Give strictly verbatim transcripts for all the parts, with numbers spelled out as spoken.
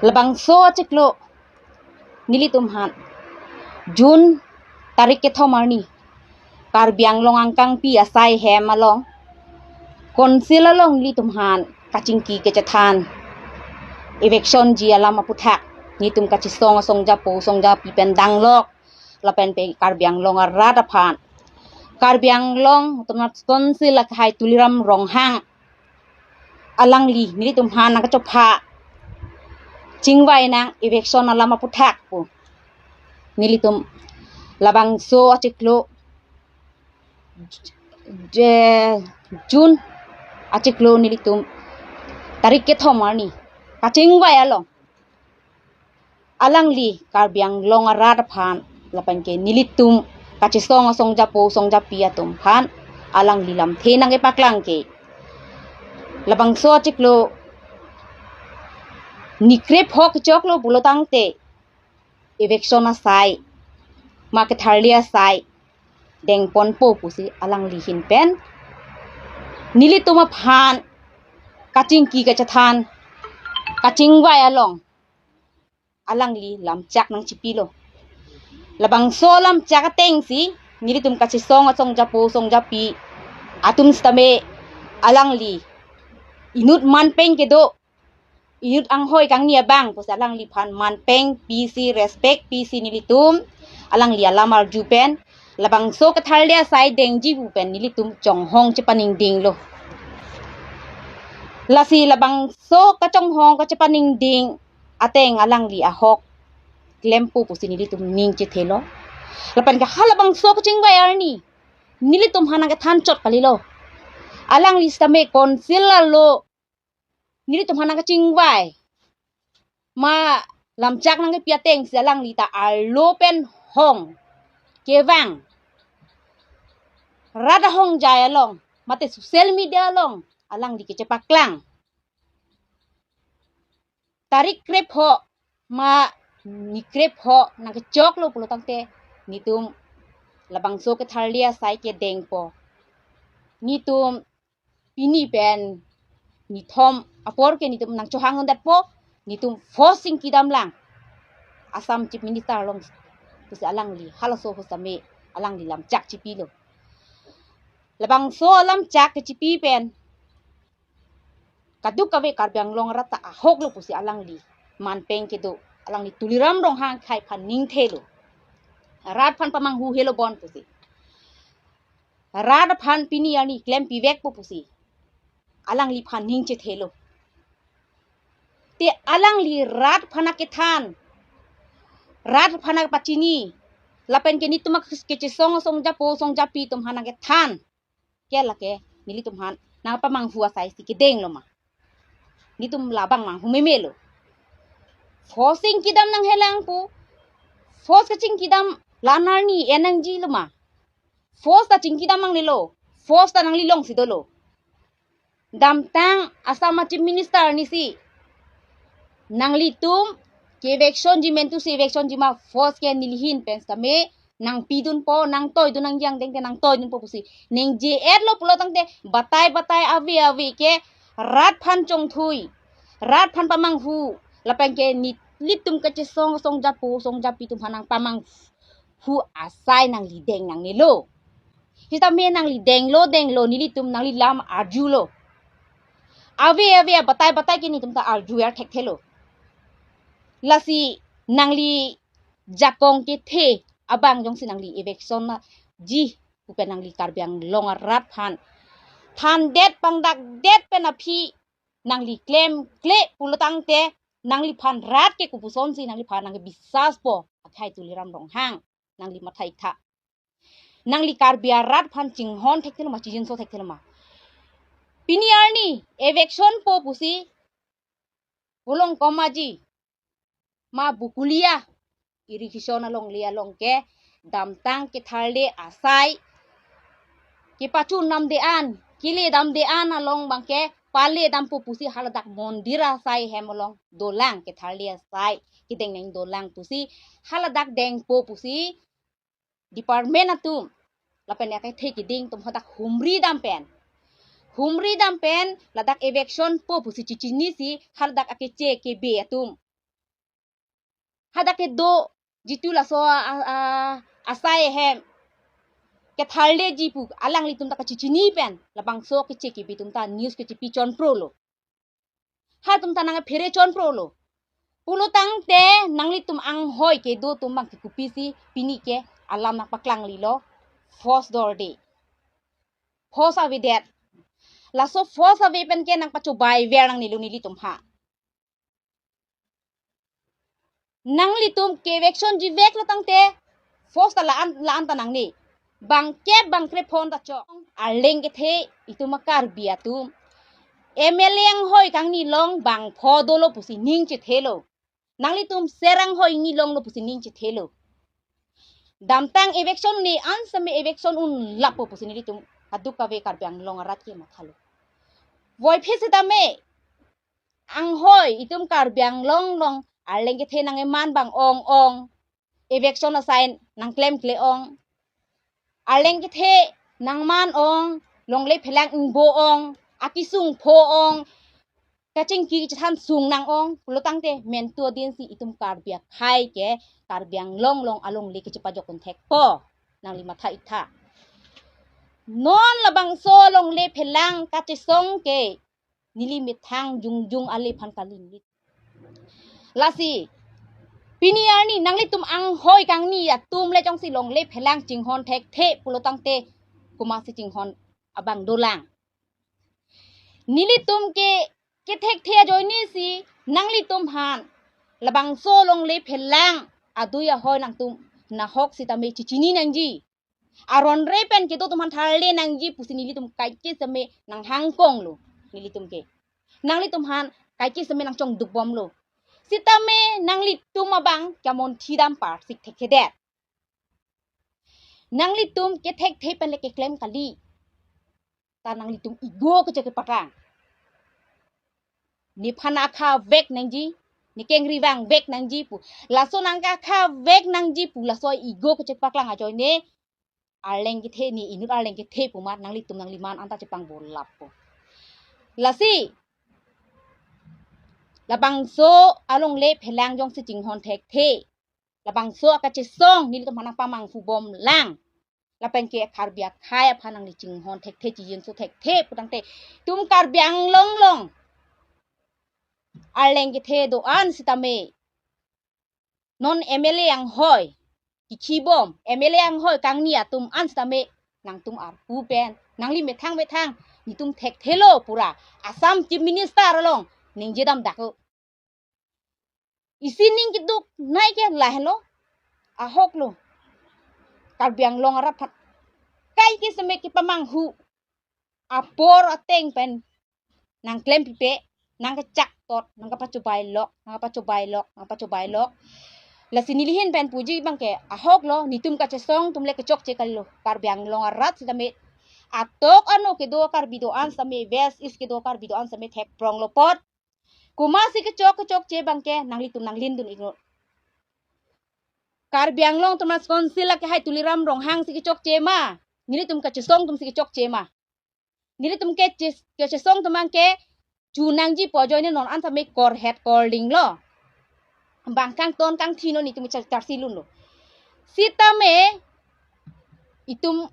Labangso achiklo nelitum aphan June tarik kethom arni Karbi Anglong angkangpi asai hem along Council along nelitum aphan kachingki kachethan eviction ji alam aputhak nelitum kachesong asong japo song japi pen danglok lapen pen Karbi Anglong arat aphan Karbi Anglong Autonomous Council akhai Tuliram Ronghang alangli nelitum aphan nangkachopha chingvai nang eviction alam aputhak pu nelitum labangso achiklo je June achiklo nelitum tarik kethom arni kachingvai along alangli Karbi Anglong arat aphan lapen ke nelitum kachesong asong japo song japi atum aphan alangli lamthe nangkepaklang ke labangso achiklo nikrep hok choklo pulo tangte eviction asai ma ketharli asai dengponpo pusi alangli ahin pen nelitum aphan kachingki kachethan kachingvai along alangli lamchak nangchipilo. Labangso lamchak atengsi nelitum kachesong asong japo song japi atum sitame alangli inut manpeng kedo inut anghoi kangni abang pusi alangli aphan manpeng pisi respect pisi nelitum alangli alam arju pen labangso ketharli asai dengji pu pen nelitum chonghong chepaningdinglo. Lasi labangso kachonghong kachepaningding ateng alangli ahok klempo pusi nelitum ning chethelo. Lapen ke halabangso kachingvai arni nelitum aphan nangkethan chot kalilo. Alangli sitame Council arlo nelitum aphan nangkachingvai ma lamchak nangkepi atengsi alangli ta arlo pen hong kevang rat ahongjai along mate social media along alangli kechepaklang tarik krep ho ma nikrep ho nangkechoklo pulo tangte nelitum labangso ketharli asai kedengpo. Nelitum pini pen nithom apor ke nelitum nangchohang undatpo, nelitum force chingkidam lang Assam Chief Minister along pusi alangli halaso ho sitame alangli lamchak chipilo. Labangso lamchak kechipi pen kadokave Karbi Anglong arat ta ahoklo pusi alangli manpeng kedo alangli Tuliram Ronghang akhai aphan ningthelo. Rat aphan pamanghu helo bon pusi. Rat aphan pini arni klempivekpo pusi alangli aphan ning chethelo. Te alangli rat aphan akethan, rat aphan akepachini lapen ke nelitum kachesong asong japo song japi atum aphan akethan ke lake nelitum aphan nangpamanghu asaisi kedenglo ma? Nelitum labang manghu memelo. Force chingkidam nanghelang pu. Force kachingkidam la arni en nangjilo ma? Force ta chingkidam nangnelo. Force ta nangli alongsi dolo. Damtang Assam Chief Minister arnisi nanglitum ke eviction ji mentusi eviction ji ma, force ke neli ahin pen sitame nangpidunpo, nangtoidun, nangji angdeng te nangtoidunpo pusi ningje-etlo pulo tangte batai batai ave ave ke rat aphan chongthui, rat aphan pamanghu lapen ke nelitum kachesong asong japo song japi atum aphan nangpamanghu asai nangli deng nangnelo. Sitame nangli denglo denglo nelitum nangli lam arjulo. Ave ave abatai batai ke nelitum ta arju er thekthelo. Lasi nangli jakong kethe abang jongsi nangli eviction na ji pu pen nangli Karbi Anglong arat aphan thandet pangdakdet pen aphi nangli klemkle pulo tangte nangliphan rat ke kopusonsi nangliphan nangkebisaspo akhai Tuliram Ronghang, nangli mathai tha. Nangli Karbi arat aphan chinghon thekthelo ma, chijinso thekthelo ma? Pini arni evictionpo pusi Pulong Komaji ma Bokolia irrigation alongle along ke damtang ketharle asai kepachun damde-an, kele damde-an along abangke pale dampo pusi haladak mondir asai hem along dolang, ketharle asai kedeng nang dolang pusi haladak dengpo pusi department atum lapen akethe keding atum hadak humri dam pen, humri dam pen ladak evictionpo pusi chichinisi haladak akeche kebe atum Hadak kedo jitu laso a, a, a, asai ahem ketharleji pu alanglitum ta kachechini pen labangso keche kebi atum ta news kechepi chonprolo. Halatum ta nangphere chonprolo. Pulotangte nanglitum anghoi kedo atum abang ke kopisi pini ke alam nangpaklanglilo, force dorde, force avedet. Laso force ave pen ke nangpachobai ver nangnelo nelitum ha. Nanglitum ke eviction jiveklo tangte force ta la-an la-an ta nangne. Bangkep bangkre phone ta chok. Arleng kethe itum a-Karbi atum. M L A anghoi kangni along bang pho dolo pusi ning chethelo. Nanglitum ser anghoi ni longlo pusi ning chethelo. Damtang eviction ne an sitame eviction unlappo pusi nelitum kaduk kave Karbi Anglong arat ke mathalo. Voiphit sitame anghoi itum Karbi Anglong along arleng kethe nangkeman abang ong ong. Eviction asai nangklemkle ong. Arleng kethe nangman ong, longle phelang ingbo ong, akesung pho ong, kachingki kachethan sung nang ong, pulotangte mentu adinsi itum Karbi akhei ke Karbi Anglong along alongle kechepajok un thekpo. Nangli matha iktha. Non labangso longle phelang kachesong ke neli methang jongjong ale aphan kali neli. Lasi pini arni nanglitum anghoi kangni atum le jongsi longle phelang chinghon thekthe pulotangte komatsi chinghon abang dolang. Nelitum ke kethekthe ajoine si nanglitum aphan labangso longle phelang adui ahoi nangtum nahok sitame chechini nangji. Aron re pen kedo atum aphan tharle nangji pusi nelitum kaike sitame nanghangkonglo nelitum ke. Nanglitum aphan kaike sitame nangchongdukbomlo. Sitame nanglitum abang kamonthi dam parsik thekthedet. Nanglitum kethekthe pen le keklem kali. Ta nanglitum ego kechek kepaklang. Nephan akha vek nangji, nekeng rivang vek nangji pu. Laso nangkakha vek nangji pu, laso ego kechek paklang ajoine arleng kethe ne inut arleng kethe pu amat nanglitum nangliman anta chepangbolappo. Lasi labangso alongle phelang jongsi chinghon thekthe, labangso akachesong nelitum aphan nangpamanghu bomlang. Lapen ke Karbi akhei aphan nangli chinghon thekthe chijinso thekthe putangte itum Karbi Anglong along arleng kethe do-an sitame non M L A anghoi kikhibom, M L A anghoi kangni atum an sitame nangtum arpu pen nangli methang methang netum thekthelo pura Assam Chief Minister along ningje damdaklo. Isi ning keduk nai ke lahelo, ahoklo. Karbi Anglong arat aphan kaike sitame kepamanghu apor ateng pen nangklem pipe, nangkechak tot, nangkapachobai lok, nangkapachobai lok, nangkapachobai lok. Lasi nelihin pen puji abang ke ahoklo, netum kachesong atum le kechokche kalilo. Karbi Anglong arat sitame atok ano kedo Karbi do-an sitame, West East kedo Karbi do-an sitame thekpronglo apot. Komatsi kechok kechokche abang ke nanglitum nanglindun ikno. Karbi Anglong Autonomous Council akehai Tuliram Ronghang si kechokche ma, nelitum kachesong atum si kechokche ma? Nelitum ke ches-, kachesong atum abang ke chu nangji pu ajoine non an sitame korhet korlinglo. Bang kangton kangthi non netum char-, charsi lunlo. Sitame itum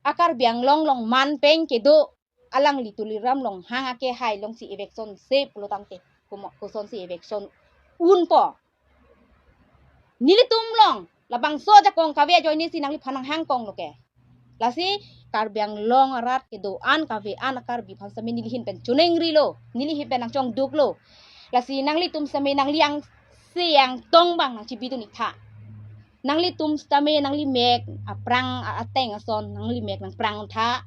a-Karbi Anglong along man pen kedo alangli Tuliram Ronghang akehai alongsi eviction se pulotangte komo-, kosonsi eviction unpo? Nelitum along labangso ajakong kave ajoine si nangliphan nanghangkonglo ke. Lasi Karbi Anglong arat kedo-an kave-an a-Karbi aphan sitame nelihin pen choningrilo, nelihin pen nangchongduklo. Lasi nanglitum sitame nangli angse angtong abang nangchibidun iktha. Nanglitum sitame nangli mek aphrang a-, ateng ason nangli mek nangphrang untha.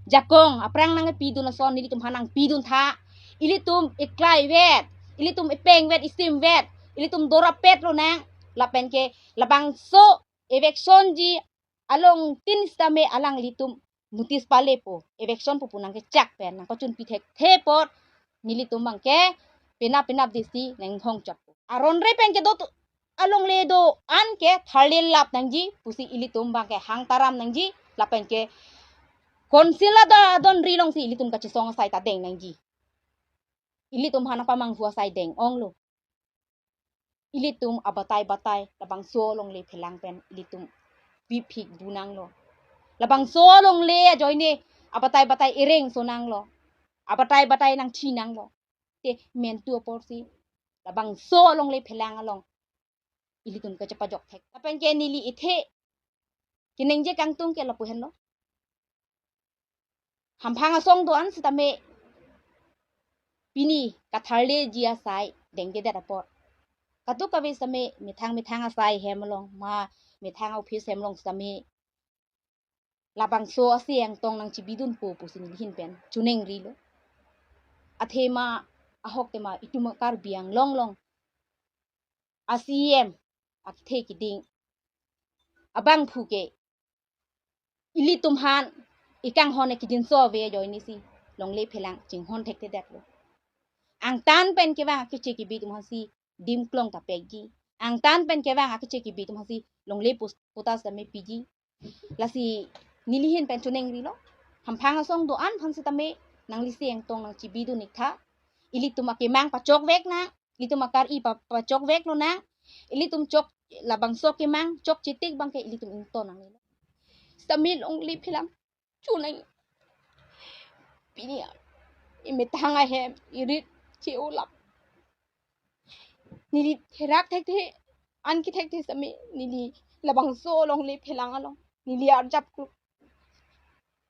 Jakong aphrang nangpidun ason nelitum aphan nangpidun tha. Ilitum iklai vet, ilitum ipeng vet, isim vet, ilitum dorapet lonang. Lapen ke labangso eviction ji along tin sitame alanglitum notice palepo, eviction pupu nangkechak pen nangpachunpi thekthe apot nelitum abang ke penap penapdesi nanghong chotpo. Aron re pen kedo tu-, alongle do-an ke tharlelap nangji pusi ilitum abang ke hang taram nangji, lapen ke council adon adon ri alongsi ilitum kachesong asai ta deng nangji. Ilitum aphan nangpamanghu asai deng onglo. Ilitum abatai batai labangso longle phelang pen ilitum biphik dunanglo. Labangso longle ajoine abatai batai ereng sonanglo. Abatai batai nangthinanglo. Te mentu aporsi labangso longle phelang along ilitum kachepajok thek. Lapen ke neli ithe keningje kangtung ke lapu henlo. Hamphang asong do-an sitame pini katharleji asai dengdedet apot. Kadokave sitame methang methang asai hem along ma methang office hem along sitame labangso asi angtong nangchibidunpo pusi neli ahin pen choningrilo. Athema ahok tema itum Karbi Anglong along a-C E M akthe kiding abangphu ke ilitum aphan ikanghon kejinso ave ajoinesi longle phelang chinghon thekthedetlo. Angtan pen kevang akeche kebi atum aphansi dim klong ta pekji. Angtan pen kevang akeche kebi atum aphansi longle pus-, puta sitame piji. Lasi neli ahin pen choningrilo. Hamphang asong do-an aphan sitame nanglisi angtong nangchibidun iktha. Ilitum akemang pachokvek nang, ilitum akari pa-, pachokveklo nang, ilitum chok labangso kemang chokche tik abangke ilitum ingtonnangnelo. Sitame longle phelang chonang. Pini a, imethang ahem irit che-olap. Neli therak thekthe, an kethekthe sitame neli labangso longle phelang along neli arjap kluk.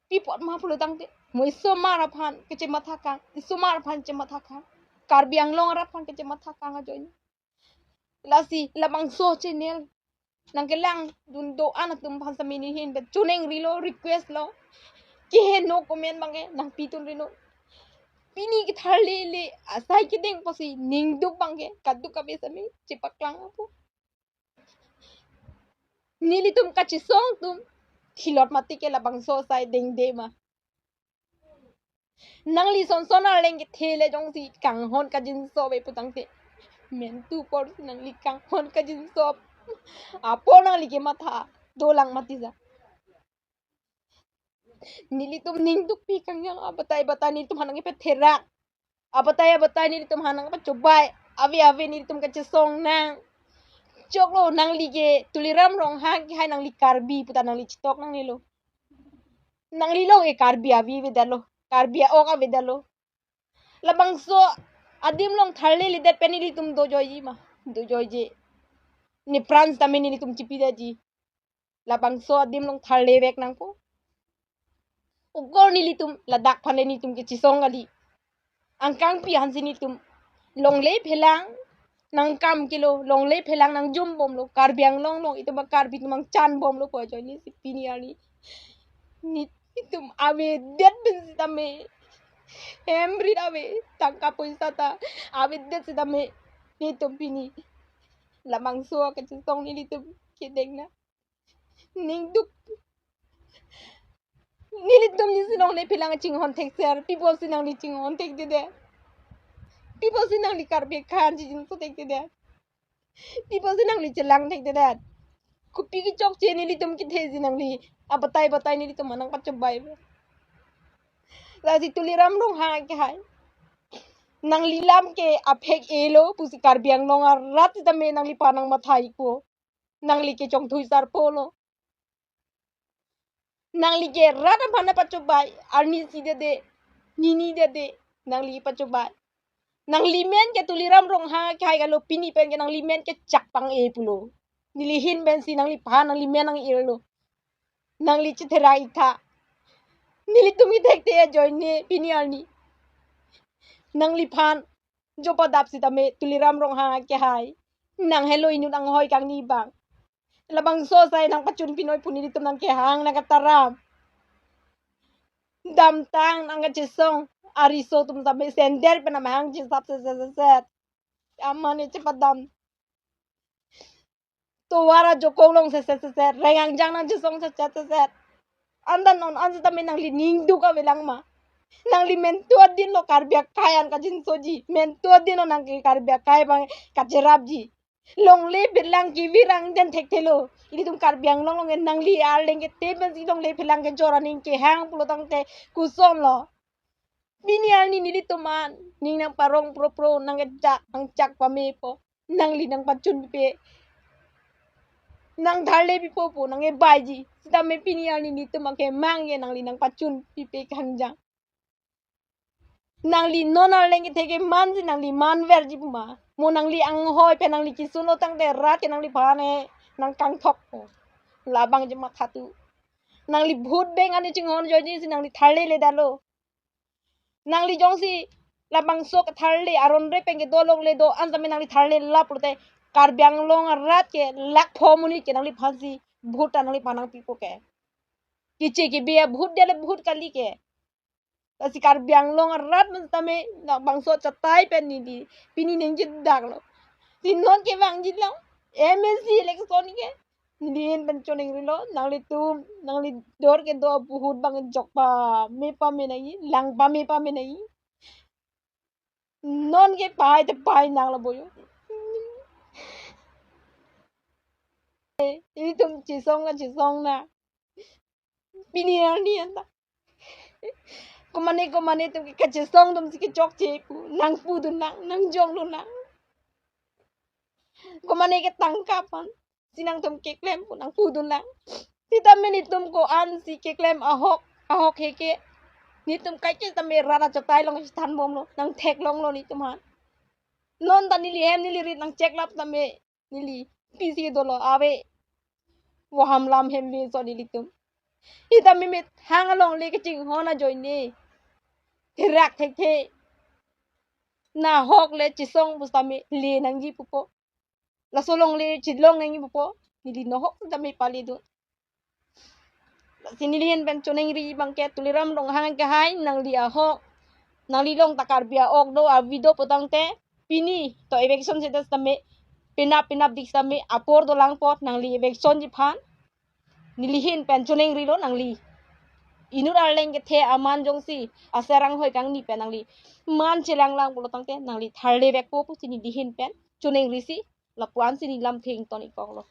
Pi apot ma pulo tangte, mo isomar aphan kachematha kang, isomar aphan chematha kang, Karbi Anglong arat aphan kachematha kang ajoine. Lasi labangso channel nangkelangdun do-an atum aphan sitame neli ahin pen choningrilo, request lo. Keheno comment abangke nangpidun rinon. Pini ketharlele asai kedeng apotsi ningduk abangke kadokave sitame chepaklang apo. Nelitum kachesong atum thilot mati ke labangso asai dengde ma. Nangli sonson arleng kethe le jongsi kanghon kajinso ave pu tangte, mentu apor nangli kanghon kajinso apor nangli kematha dolang mati ja. Nelitum ningdukpi kangjang, abatai batai nelitum aphan nangkepatherak. Abatai abatai nelitum aphan nangpachobei. Ave ave nelitum kachesong nang. Choklo, nangli ke Tuliram Ronghang kehai, nangli Karbi puta nangli chetoknangnelo. Nangli along ke Karbi avi avedetlo. Karbi a-ok avedetlo. Labangso adim along tharleledet pen nelitum dojoiji ma? Dojoije. Nepran sitame nelitum chipidetji. Labangso adim along tharlevek nangpo. Ukor nelitum ladak aphan le nelitum kachesong kali. Angkangpi aphansi nelitum longle phelang nangkam kilo, longle phelang nangjumbomlo, Karbi Anglong along itum a-Karbi atum nangchanbomlo pu ajoinesi pini arni nelitum avedet pen sitame, hem rit ave, tangka poisa ta avedet sitame nelitum pini labangso kachesong nelitum kedeng na. Ningduk. Nelitum nisi longle phelang chinghon thekser, pi apotsi nangli chinghon thekthedet? Pi apotsi nangli Karbi akhei an chijinso thekthedet? Pi apotsi nangli chelang thekthedet? Kopi kechokche nelitum ketheji nangli abatai batai nelitum aphan nangpachobei? Lasi Tuliram Ronghang kehai, nangli lam ke aphek-elo pusi Karbi Anglong arat sitame nangliphan nangmathaiko. Nangli ke chongthui sarpolo. Nangli ke rat aphan nangpachobei, arnisi dede, nini dede, nangli pachobei. Nangli men ke Tuliram Ronghang kehai kalo, pini pen ke nangli men ke chakpang-e pulo. Neli ahin pensi nangliphan nangli men nang-irlo. Nangli chetherak iktha. Nelitum kethekte ajoine pini arni nangliphan jopadap sitame Tuliram Ronghang kehai, nanghelo inut anghoi kangni abang. Labangso asai nangpachun pinoi pu nelitum nangkehang nangkataram. Damtang nangkachesong ariso atum sitame sandal pen amahang chesap set set set set. Amane chepadam. Tovar ajokong along set set set set, reng angjang nangchesong set set set set. Anta non an sitame nangli ningduk avelang ma? Nangli mentu adinlo Karbi akhei an kajinsoji, mentu adinlo nang ke Karbi akhei abang kacherapji. Longle phelang kevirang den thekthelo. Ilitum Karbi Anglong along nangli arleng kethe pensi longle phelang kejor aning kehang pulo tangte kosonlo? Pini arni nelitum an ning nangparong propro, nangkechak nangchak pamepo. nangli nangpachun pipe, nangtharle pipo pu nang-ebaiji. Sitame pini arni netum akemang ke nangli nangpachun pipe kangjang. Nangli non arleng kethe keman si nangli manverji pu ma? Mo nangli anghoi pen nangli kesun lo tangte rat ke nangliphan nangkangthok po? Labang je matha tu. Nangli vote bank ani chinghon ajoine si nangli tharleledetlo. Nangli jongsi labangso ketharle aron re pen kedo longle do-an tame nangli tharle lap lote, Karbi Anglong arat ke lakh pho monit ke nangliphan si vote ta nangliphan nangpipo ke? Keche kebe a-vote dele vote kali ke. Lasi Karbi Anglong arat man tame labangso achatai pen neli pini ningje daklo. Si non kevangji lo M A C election ke. Neli ahin pen choningrilo, nanglitum, nangli dor kedo a-vote abang jok pame pame nangji, lang pame pame nangji. Non ke pahai te pahai nanglo boyo. Ilitum chesong kachesong na. Pini arni anta. Komane komane atum ke kachesong atum si kechokche pu nangpudun nang, nangjongdun nang. Komane ke tangka aphan si nangtum keklem pu nangpudun nang. Sitame netum ko-an si keklem ahok, ahok he ke, netum kaike tame rat achatai along si thanbomlo, nangtheklonglo netum aphan. Non ta neli hem neli rit nangcheklap tame neli pisi dolo ave. Vaham lam hem ve so nelitum. Sitame methang alongle kachinghon ajoine, therak thekthe, nahok le chesong pusitame le nangji pupo. Laso alongle chelong nangji pupo. Neli nahok tame paledun. Lasi neli ahin pen choningri abang ke Tuliram Ronghang ke hai, nangli ahok, nangli along ta Karbi a-ok do, avi do pu tangte, pini to election seta tame penap penap dik tame apor dolang apot nangli electionji aphan. Neli ahin pen choningrilo, nangli inut arleng kethe aman jongsi aser anghoi kangni pen nangli man chelanglang pulo tangte nangli tharlevekpo pusi neli ahin pen choningrisi lapu-an si neli lamthe ington-ik koklo.